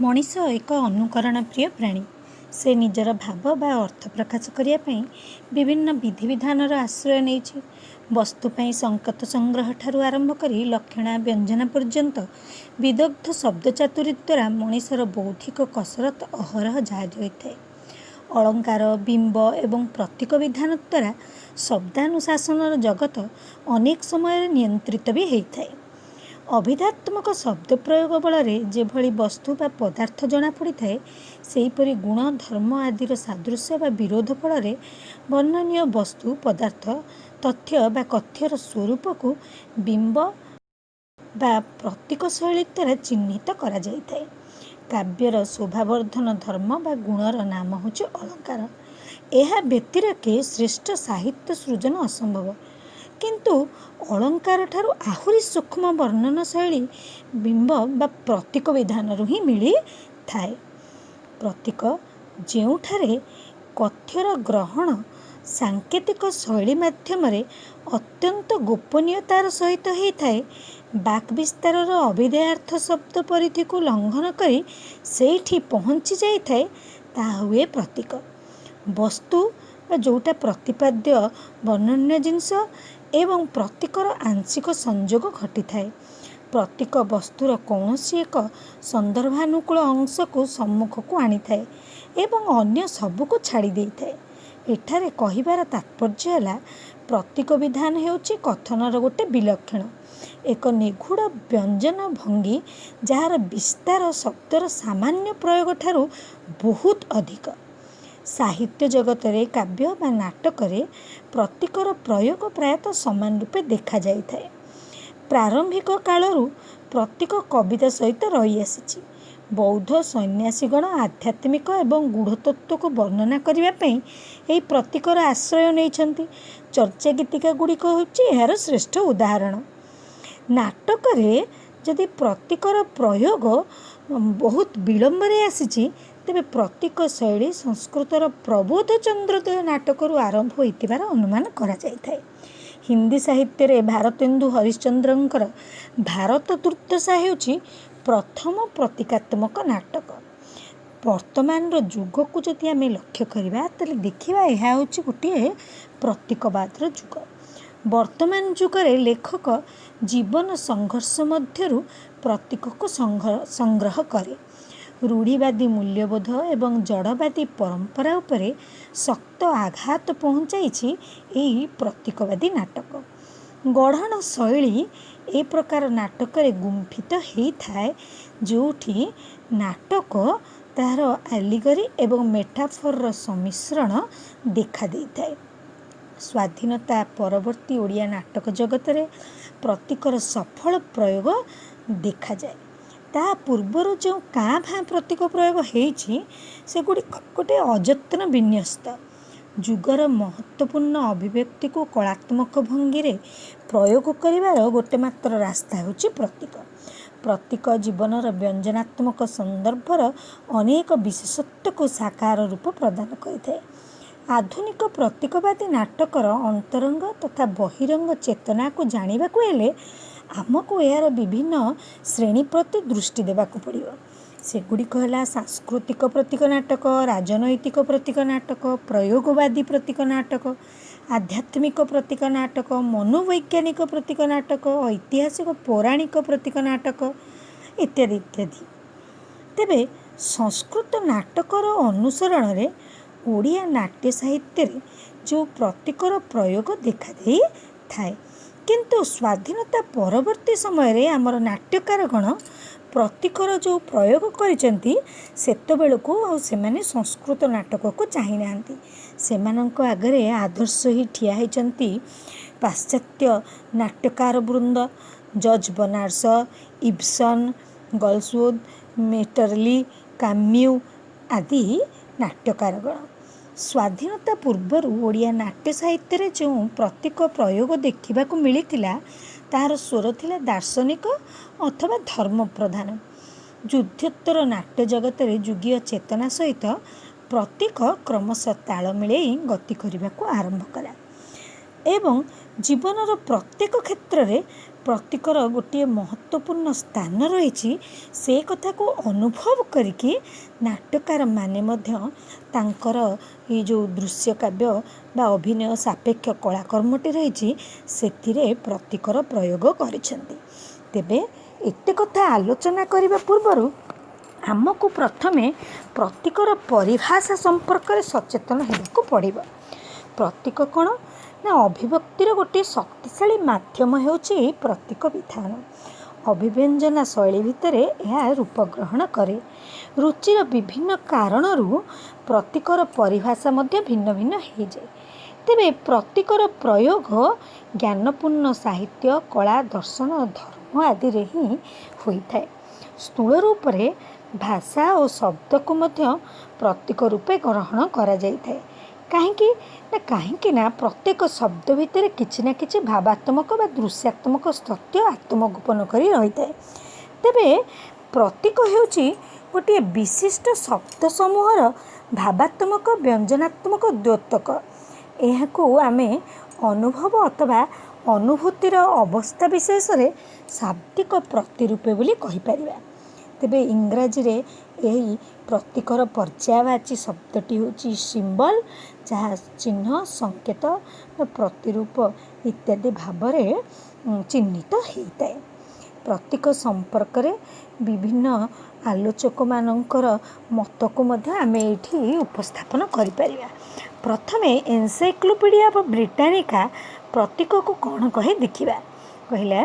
ମଣିଷ ଏକ ଅନୁକରଣ ପ୍ରିୟ ପ୍ରାଣୀ। ସେ ନିଜର ଭାବ ବା ଅର୍ଥ ପ୍ରକାଶ କରିବା ପାଇଁ ବିଭିନ୍ନ ବିଧିବିଧାନର ଆଶ୍ରୟ ନେଇଛି। ବସ୍ତୁ ପାଇଁ ସଙ୍କେତ ସଂଗ୍ରହଠାରୁ ଆରମ୍ଭ କରି ଲକ୍ଷଣା ବ୍ୟଞ୍ଜନା ପର୍ଯ୍ୟନ୍ତ ବିଦଗ୍ଧ ଶବ୍ଦଚାତୁରୀ ଦ୍ୱାରା ମଣିଷର ବୌଦ୍ଧିକ କସରତ ଅହରହ ଜାରି ରହିଥାଏ। ଅଳଙ୍କାର, ବିମ୍ବ ଏବଂ ପ୍ରତୀକ ବିଧାନ ଦ୍ୱାରା ଶବ୍ଦାନୁଶାସନର ଜଗତ ଅନେକ ସମୟରେ ନିୟନ୍ତ୍ରିତ ବି ହେଇଥାଏ। ଅଭିଧାତ୍ମକ ଶବ୍ଦ ପ୍ରୟୋଗ ବଳରେ ଯେଭଳି ବସ୍ତୁ ବା ପଦାର୍ଥ ଜଣାପଡ଼ିଥାଏ, ସେହିପରି ଗୁଣ, ଧର୍ମ ଆଦିର ସାଦୃଶ୍ୟ ବା ବିରୋଧ ଫଳରେ ବର୍ଣ୍ଣନୀୟ ବସ୍ତୁ, ପଦାର୍ଥ, ତଥ୍ୟ ବା କଥ୍ୟର ସ୍ୱରୂପକୁ ବିମ୍ବ ବା ପ୍ରତୀକ ଶୈଳୀ ଦ୍ୱାରା ଚିହ୍ନିତ କରାଯାଇଥାଏ। କାବ୍ୟର ଶୋଭାବର୍ଦ୍ଧନ ଧର୍ମ ବା ଗୁଣର ନାମ ହେଉଛି ଅଳଙ୍କାର। ଏହା ବ୍ୟତିରେକେ ଶ୍ରେଷ୍ଠ ସାହିତ୍ୟ ସୃଜନ ଅସମ୍ଭବ। କିନ୍ତୁ ଅଳଙ୍କାରଠାରୁ ଆହୁରି ସୂକ୍ଷ୍ମ ବର୍ଣ୍ଣନ ଶୈଳୀ ବିମ୍ବ ବା ପ୍ରତୀକ ବିଧାନରୁ ହିଁ ମିଳିଥାଏ। ପ୍ରତୀକ ଯେଉଁଠାରେ କଥ୍ୟର ଗ୍ରହଣ ସାଙ୍କେତିକ ଶୈଳୀ ମାଧ୍ୟମରେ ଅତ୍ୟନ୍ତ ଗୋପନୀୟତାର ସହିତ ହେଇଥାଏ, ବାକ୍ ବିସ୍ତାରର ଅଭିଧେୟାର୍ଥ ଶବ୍ଦ ପରିଧିକୁ ଲଙ୍ଘନ କରି ସେଇଠି ପହଞ୍ଚି ଯାଇଥାଏ, ତାହା ହୁଏ ପ୍ରତୀକ। ବସ୍ତୁ ବା ଯେଉଁଟା ପ୍ରତିପାଦ୍ୟ ବର୍ଣ୍ଣନୀୟ ଜିନିଷ ଏବଂ ପ୍ରତୀକର ଆଂଶିକ ସଂଯୋଗ ଘଟିଥାଏ। ପ୍ରତୀକ ବସ୍ତୁର କୌଣସି ଏକ ସନ୍ଦର୍ଭାନୁକୂଳ ଅଂଶକୁ ସମ୍ମୁଖକୁ ଆଣିଥାଏ ଏବଂ ଅନ୍ୟ ସବୁକୁ ଛାଡ଼ି ଦେଇଥାଏ। ଏଠାରେ କହିବାର ତାତ୍ପର୍ଯ୍ୟ ହେଲା, ପ୍ରତୀକ ବିଧାନ ହେଉଛି କଥନର ଗୋଟେ ବିଲକ୍ଷଣ, ଏକ ନିଗୂଢ଼ ବ୍ୟଞ୍ଜନ ଭଙ୍ଗୀ, ଯାହାର ବିସ୍ତାର ଶବ୍ଦର ସାମାନ୍ୟ ପ୍ରୟୋଗଠାରୁ ବହୁତ ଅଧିକ। ସାହିତ୍ୟ ଜଗତରେ କାବ୍ୟ ବା ନାଟକରେ ପ୍ରତୀକର ପ୍ରୟୋଗ ପ୍ରାୟତଃ ସମାନ ରୂପେ ଦେଖାଯାଇଥାଏ। ପ୍ରାରମ୍ଭିକ କାଳରୁ ପ୍ରତୀକ କବିତା ସହିତ ରହିଆସିଛି। ବୌଦ୍ଧ ସନ୍ନ୍ୟାସୀଗଣ ଆଧ୍ୟାତ୍ମିକ ଏବଂ ଗୂଢ଼ତତ୍ତ୍ୱକୁ ବର୍ଣ୍ଣନା କରିବା ପାଇଁ ଏହି ପ୍ରତୀକର ଆଶ୍ରୟ ନେଇଛନ୍ତି। ଚର୍ଚ୍ଚାଗୀତିକା ଗୁଡ଼ିକ ହେଉଛି ଏହାର ଶ୍ରେଷ୍ଠ ଉଦାହରଣ। ନାଟକରେ ଯଦି ପ୍ରତୀକର ପ୍ରୟୋଗ ବହୁତ ବିଳମ୍ବରେ ଆସିଛି, ତେବେ ପ୍ରତୀକ ଶୈଳୀ ସଂସ୍କୃତର ପ୍ରବୋଧ ଚନ୍ଦ୍ରୋଦୟ ନାଟକରୁ ଆରମ୍ଭ ହୋଇଥିବାର ଅନୁମାନ କରାଯାଇଥାଏ। ହିନ୍ଦୀ ସାହିତ୍ୟରେ ଭାରତେନ୍ଦୁ ହରିଶ୍ଚନ୍ଦ୍ରଙ୍କର ଭାରତ ଦୁର୍ଦ୍ଦଶା ହେଉଛି ପ୍ରଥମ ପ୍ରତୀକାତ୍ମକ ନାଟକ। ବର୍ତ୍ତମାନର ଯୁଗକୁ ଯଦି ଆମେ ଲକ୍ଷ୍ୟ କରିବା, ତାହେଲେ ଦେଖିବା ଏହା ହେଉଛି ଗୋଟିଏ ପ୍ରତୀକବାଦର ଯୁଗ। ବର୍ତ୍ତମାନ ଯୁଗରେ ଲେଖକ ଜୀବନ ସଂଘର୍ଷ ମଧ୍ୟରୁ ପ୍ରତୀକକୁ ସଂଗ୍ରହ କରେ। ରୂଢ଼ିବାଦୀ ମୂଲ୍ୟବୋଧ ଏବଂ ଜଡ଼ବାଦୀ ପରମ୍ପରା ଉପରେ ଶକ୍ତ ଆଘାତ ପହଞ୍ଚାଇଛି ଏହି ପ୍ରତୀକବାଦୀ ନାଟକ। ଗଢ଼ଣ ଶୈଳୀ ଏ ପ୍ରକାର ନାଟକରେ ଗୁମ୍ଫିତ ହେଇଥାଏ, ଯେଉଁଠି ନାଟକ ତାହାର ଆଲିଗରି ଏବଂ ମେଟାଫରର ସମ୍ମିଶ୍ରଣ ଦେଖା ଦେଇଥାଏ। ସ୍ୱାଧୀନତା ପରବର୍ତ୍ତୀ ଓଡ଼ିଆ ନାଟକ ଜଗତରେ ପ୍ରତୀକର ସଫଳ ପ୍ରୟୋଗ ଦେଖାଯାଏ। ତା ପୂର୍ବରୁ ଯେଉଁ କାଁ ଭାଁ ପ୍ରତୀକ ପ୍ରୟୋଗ ହେଇଛି, ସେଗୁଡ଼ିକ ଗୋଟେ ଅଯତ୍ନ ବିନ୍ୟସ୍ତ। ଯୁଗର ମହତ୍ତ୍ୱପୂର୍ଣ୍ଣ ଅଭିବ୍ୟକ୍ତିକୁ କଳାତ୍ମକ ଭଙ୍ଗୀରେ ପ୍ରୟୋଗ କରିବାର ଗୋଟେ ମାତ୍ର ରାସ୍ତା ହେଉଛି ପ୍ରତୀକ। ପ୍ରତୀକ ଜୀବନର ବ୍ୟଞ୍ଜନାତ୍ମକ ସନ୍ଦର୍ଭର ଅନେକ ବିଶେଷତ୍ୱକୁ ସାକାର ରୂପ ପ୍ରଦାନ କରିଥାଏ। ଆଧୁନିକ ପ୍ରତୀକବାଦୀ ନାଟକର ଅନ୍ତରଙ୍ଗ ତଥା ବହିରଙ୍ଗ ଚେତନାକୁ ଜାଣିବାକୁ ହେଲେ ଆମକୁ ଏହାର ବିଭିନ୍ନ ଶ୍ରେଣୀ ପ୍ରତି ଦୃଷ୍ଟି ଦେବାକୁ ପଡ଼ିବ। ସେଗୁଡ଼ିକ ହେଲା ସାଂସ୍କୃତିକ ପ୍ରତୀକ ନାଟକ, ରାଜନୈତିକ ପ୍ରତୀକ ନାଟକ, ପ୍ରୟୋଗବାଦୀ ପ୍ରତୀକ ନାଟକ, ଆଧ୍ୟାତ୍ମିକ ପ୍ରତୀକ ନାଟକ, ମନୋବୈଜ୍ଞାନିକ ପ୍ରତୀକ ନାଟକ, ଐତିହାସିକ ପୌରାଣିକ ପ୍ରତୀକ ନାଟକ ଇତ୍ୟାଦି ଇତ୍ୟାଦି। ତେବେ ସଂସ୍କୃତ ନାଟକର ଅନୁସରଣରେ ଓଡ଼ିଆ ନାଟ୍ୟ ସାହିତ୍ୟରେ ଯେଉଁ ପ୍ରତୀକର ପ୍ରୟୋଗ ଦେଖାଦେଇଥାଏ, କିନ୍ତୁ ସ୍ୱାଧୀନତା ପରବର୍ତ୍ତୀ ସମୟରେ ଆମର ନାଟ୍ୟକାରଗଣ ପ୍ରତୀକର ଯେଉଁ ପ୍ରୟୋଗ କରିଛନ୍ତି, ସେତେବେଳକୁ ଆଉ ସେମାନେ ସଂସ୍କୃତ ନାଟକକୁ ଚାହିଁନାହାନ୍ତି। ସେମାନଙ୍କ ଆଗରେ ଆଦର୍ଶ ହୋଇ ଠିଆ ହେଇଛନ୍ତି ପାଶ୍ଚାତ୍ୟ ନାଟ୍ୟକାର ବୃନ୍ଦ, ଜର୍ଜ ବର୍ନାର୍ଡ, ଇବସନ୍, ଗଲ୍ସୱର୍ଦି, ମେଟରଲି, କାମ୍ୟୁ ଆଦି ନାଟ୍ୟକାରଗଣ। ସ୍ୱାଧୀନତା ପୂର୍ବରୁ ଓଡ଼ିଆ ନାଟ୍ୟ ସାହିତ୍ୟରେ ଯେଉଁ ପ୍ରତୀକ ପ୍ରୟୋଗ ଦେଖିବାକୁ ମିଳିଥିଲା, ତାହାର ସ୍ୱର ଥିଲା ଦାର୍ଶନିକ ଅଥବା ଧର୍ମ ପ୍ରଧାନ। ଯୁଦ୍ଧୋତ୍ତର ନାଟ୍ୟ ଜଗତରେ ଯୁଗୀୟ ଚେତନା ସହିତ ପ୍ରତୀକ କ୍ରମଶଃ ତାଳ ମିଳେଇ ଗତି କରିବାକୁ ଆରମ୍ଭ କଲା। ଏବଂ ଜୀବନର ପ୍ରତ୍ୟେକ କ୍ଷେତ୍ରରେ ପ୍ରତୀକର ଗୋଟିଏ ମହତ୍ତ୍ୱପୂର୍ଣ୍ଣ ସ୍ଥାନ ରହିଛି, ସେ କଥାକୁ ଅନୁଭବ କରିକି ନାଟ୍ୟକାରମାନେ ମଧ୍ୟ ତାଙ୍କର ଏଇ ଯେଉଁ ଦୃଶ୍ୟ କାବ୍ୟ ବା ଅଭିନୟ ସାପେକ୍ଷ କଳାକର୍ମଟି ରହିଛି, ସେଥିରେ ପ୍ରତୀକର ପ୍ରୟୋଗ କରିଛନ୍ତି। ତେବେ ଏତେ କଥା ଆଲୋଚନା କରିବା ପୂର୍ବରୁ ଆମକୁ ପ୍ରଥମେ ପ୍ରତୀକର ପରିଭାଷା ସମ୍ପର୍କରେ ସଚେତନ ହେବାକୁ ପଡ଼ିବ। ପ୍ରତୀକ କ'ଣ ନା, ଅଭିବ୍ୟକ୍ତିର ଗୋଟିଏ ଶକ୍ତିଶାଳୀ ମାଧ୍ୟମ ହେଉଛି ପ୍ରତୀକ ବିଧାନ। ଅଭିବ୍ୟଞ୍ଜନା ଶୈଳୀ ଭିତରେ ଏହା ରୂପ ଗ୍ରହଣ କରେ। ରୁଚିର ବିଭିନ୍ନ କାରଣରୁ ପ୍ରତୀକର ପରିଭାଷା ମଧ୍ୟ ଭିନ୍ନ ଭିନ୍ନ ହେଇଯାଏ। ତେବେ ପ୍ରତୀକର ପ୍ରୟୋଗ ଜ୍ଞାନପୂର୍ଣ୍ଣ ସାହିତ୍ୟ, କଳା, ଦର୍ଶନ, ଧର୍ମ ଆଦିରେ ହିଁ ହୋଇଥାଏ। ସ୍ଥୂଳ ରୂପରେ ଭାଷା ଓ ଶବ୍ଦକୁ ମଧ୍ୟ ପ୍ରତୀକ ରୂପେ ଗ୍ରହଣ କରାଯାଇଥାଏ। କାହିଁକି ନା ପ୍ରତ୍ୟେକ ଶବ୍ଦ ଭିତରେ କିଛି ନା କିଛି ଭାବାତ୍ମକ ବା ଦୃଶ୍ୟାତ୍ମକ ସତ୍ୟ ଆତ୍ମଗୋପନ କରି ରହିଥାଏ। ତେବେ ପ୍ରତୀକ ହେଉଛି ଗୋଟିଏ ବିଶିଷ୍ଟ ଶବ୍ଦ ସମୂହର ଭାବାତ୍ମକ ବ୍ୟଞ୍ଜନାତ୍ମକ ଦ୍ୟୋତକ। ଏହାକୁ ଆମେ ଅନୁଭବ ଅଥବା ଅନୁଭୂତିର ଅବସ୍ଥା ବିଶେଷରେ ଶାବ୍ଦିକ ପ୍ରତିରୂପ ବୋଲି କହିପାରିବା। ତେବେ ଇଂରାଜୀରେ ଏହି ପ୍ରତୀକର ପର୍ଯ୍ୟାୟବାଚୀ ଶବ୍ଦଟି ହେଉଛି ସିମ୍ବଲ, ଯାହା ଚିହ୍ନ, ସଂକେତ ବା ପ୍ରତିରୂପ ଇତ୍ୟାଦି ଭାବରେ ଚିହ୍ନିତ ହେଇଥାଏ। ପ୍ରତୀକ ସମ୍ପର୍କରେ ବିଭିନ୍ନ ଆଲୋଚକମାନଙ୍କର ମତକୁ ମଧ୍ୟ ଆମେ ଏଇଠି ଉପସ୍ଥାପନ କରିପାରିବା। ପ୍ରଥମେ ଏନସାଇକ୍ଲୋପିଡ଼ିଆ ଅଫ୍ ବ୍ରିଟାନିକା ପ୍ରତୀକକୁ କ'ଣ କହେ ଦେଖିବା। କହିଲା,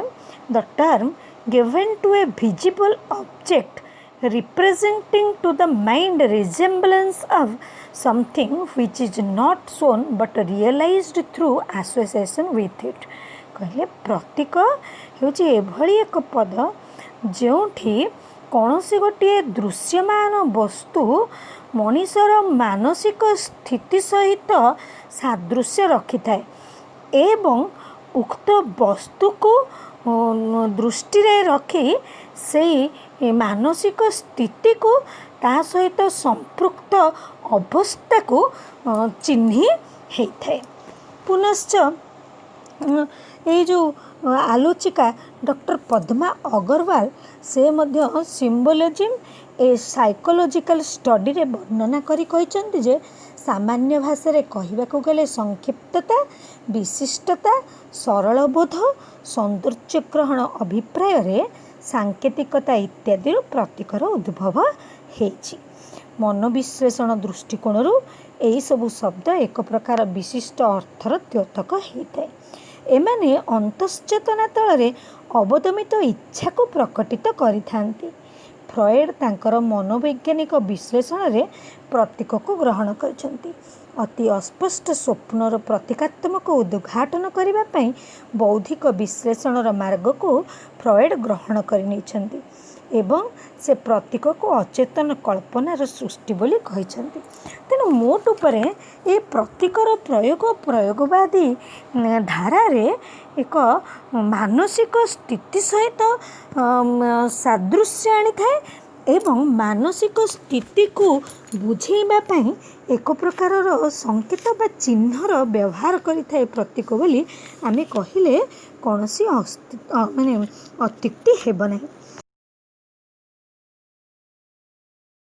"The term given to a visible object representing to the mind resemblance of something which is not shown but realized through association with it." କହିଲେ, ପ୍ରତୀକ ହେଉଛି ଏଭଳି ଏକ ପଦ, ଯେଉଁଠି କୌଣସି ଗୋଟିଏ ଦୃଶ୍ୟମାନ ବସ୍ତୁ ମଣିଷର ମାନସିକ ସ୍ଥିତି ସହିତ ସାଦୃଶ୍ୟ ରଖିଥାଏ ଏବଂ ଉକ୍ତ ବସ୍ତୁକୁ ଦୃଷ୍ଟିରେ ରଖି ସେଇ ମାନସିକ ସ୍ଥିତିକୁ, ତା ସହିତ ସମ୍ପୃକ୍ତ ଅବସ୍ଥାକୁ ଚିହ୍ନି ହେଇଥାଏ। ପୁନଶ୍ଚ ଏଇ ଯେଉଁ ଆଲୋଚିକା ଡକ୍ଟର ପଦ୍ମା ଅଗରୱାଲ, ସେ ମଧ୍ୟ ସିମ୍ବୋଲିଜିମ୍ ଏ ସାଇକୋଲୋଜିକାଲ ଷ୍ଟଡ଼ିରେ ବର୍ଣ୍ଣନା କରି କହିଛନ୍ତି ଯେ, ସାମାନ୍ୟ ଭାଷାରେ କହିବାକୁ ଗଲେ ସଂକ୍ଷିପ୍ତତା, ବିଶିଷ୍ଟତା, ସରଳବୋଧ, ସୌନ୍ଦର୍ଯ୍ୟ ଗ୍ରହଣ ଅଭିପ୍ରାୟରେ ସାଙ୍କେତିକତା ଇତ୍ୟାଦିରୁ ପ୍ରତୀକର ଉଦ୍ଭବ ହେଇଛି। ମନୋବିଶ୍ଳେଷଣ ଦୃଷ୍ଟିକୋଣରୁ ଏହିସବୁ ଶବ୍ଦ ଏକ ପ୍ରକାର ବିଶିଷ୍ଟ ଅର୍ଥର ଦ୍ୟୋତକ ହେଇଥାଏ। ଏମାନେ ଅନ୍ତଶ୍ଚେତନା ତଳରେ ଅବଦମିତ ଇଚ୍ଛାକୁ ପ୍ରକଟିତ କରିଥାନ୍ତି। ଫ୍ରଏଡ଼ ତାଙ୍କର ମନୋବୈଜ୍ଞାନିକ ବିଶ୍ଳେଷଣରେ ପ୍ରତୀକକୁ ଗ୍ରହଣ କରିଛନ୍ତି। ଅତି ଅସ୍ପଷ୍ଟ ସ୍ୱପ୍ନର ପ୍ରତୀକାତ୍ମକ ଉଦ୍ଘାଟନ କରିବା ପାଇଁ ବୌଦ୍ଧିକ ବିଶ୍ଳେଷଣର ମାର୍ଗକୁ ଫ୍ରଏଡ଼ ଗ୍ରହଣ କରିନେଇଛନ୍ତି ଏବଂ ସେ ପ୍ରତୀକକୁ ଅଚେତନ କଳ୍ପନାର ସୃଷ୍ଟି ବୋଲି କହିଛନ୍ତି। ତେଣୁ ମୋଟ ଉପରେ ଏ ପ୍ରତୀକର ପ୍ରୟୋଗ ପ୍ରୟୋଗବାଦୀ ଧାରାରେ ଏକ ମାନସିକ ସ୍ଥିତି ସହିତ ସାଦୃଶ୍ୟ ଆଣିଥାଏ ଏବଂ ମାନସିକ ସ୍ଥିତିକୁ ବୁଝେଇବା ପାଇଁ ଏକ ପ୍ରକାରର ସଂକେତ ବା ଚିହ୍ନର ବ୍ୟବହାର କରିଥାଏ ପ୍ରତୀକ ବୋଲି ଆମେ କହିଲେ କୌଣସି ମାନେ ଅତ୍ୟୁକ୍ତି ହେବ ନାହିଁ।